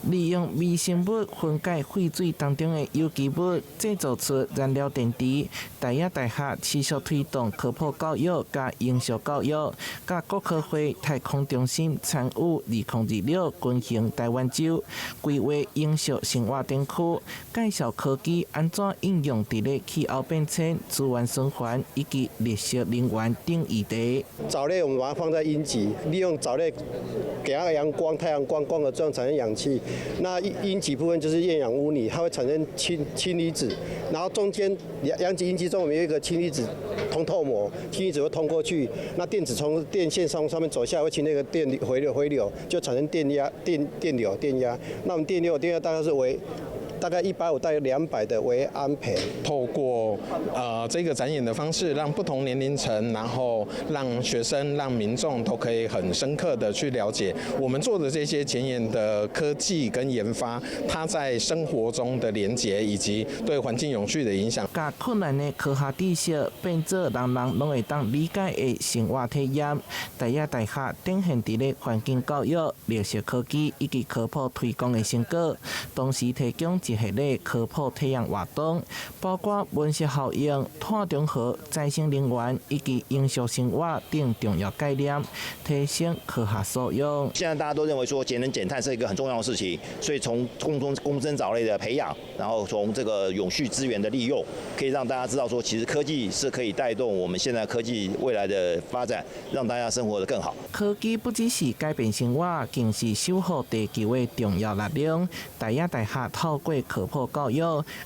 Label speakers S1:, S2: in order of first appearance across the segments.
S1: 利用微生物分解廢水當中的有機物，製造出燃料電池。大葉大學持續推動科普教育佮永續教育，佮國科會太空中心參與2026軍行台灣週，規劃永續生活展區，介紹科技按怎應用佇咧氣候變遷、資源循環以及綠色能源等議題。
S2: 藻類我們把它放在陰極，利用藻類給它陽光、太陽光光合作用產生氧氣。那陰極部分就是厭氧污泥，它會產生氫離子，然後中間陽極陰極中我們有一個氫離子通透膜，氫離子會通過去，那電子從電線上面走下來會經那個電回流，就產生電壓、電流、電壓。那我們電流電壓大概是為大概150到200的微安培。
S3: 透過這個展演的方式，讓不同年齡層，然後讓學生、讓民眾都可以很深刻的去了解我們做的這些前沿的科技跟研發，它在生活中的連結以及對環境永續的影響。
S1: 共困難的科學知識變做人人攏會當理解的生活體驗。大葉大學展現佇咧環境教育、綠色科技以及科普推廣的成果，同時提供一系列科普體驗活動，包括溫室效應、碳中和、再生能源以及永續生活等重要概念，提升科學素養。
S4: 現在大家都認為說節能減碳是一個很重要的事情，所以從共生藻類的培養，然後從這個永續資源的利用，可以讓大家知道說，其實科技是可以帶動我們現在科技未來的發展，讓大家生活得更好。
S1: 科技不只是改變生活，更是守護地球的重要力量。大葉大學透過科普教育，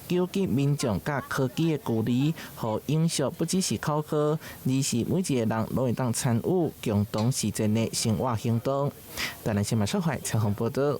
S1: 糾結民眾佮科技的距離，予永續不只是口號，而是每一個人攏會當參與共同實踐的生活行動。台南新聞小懷採訪報道。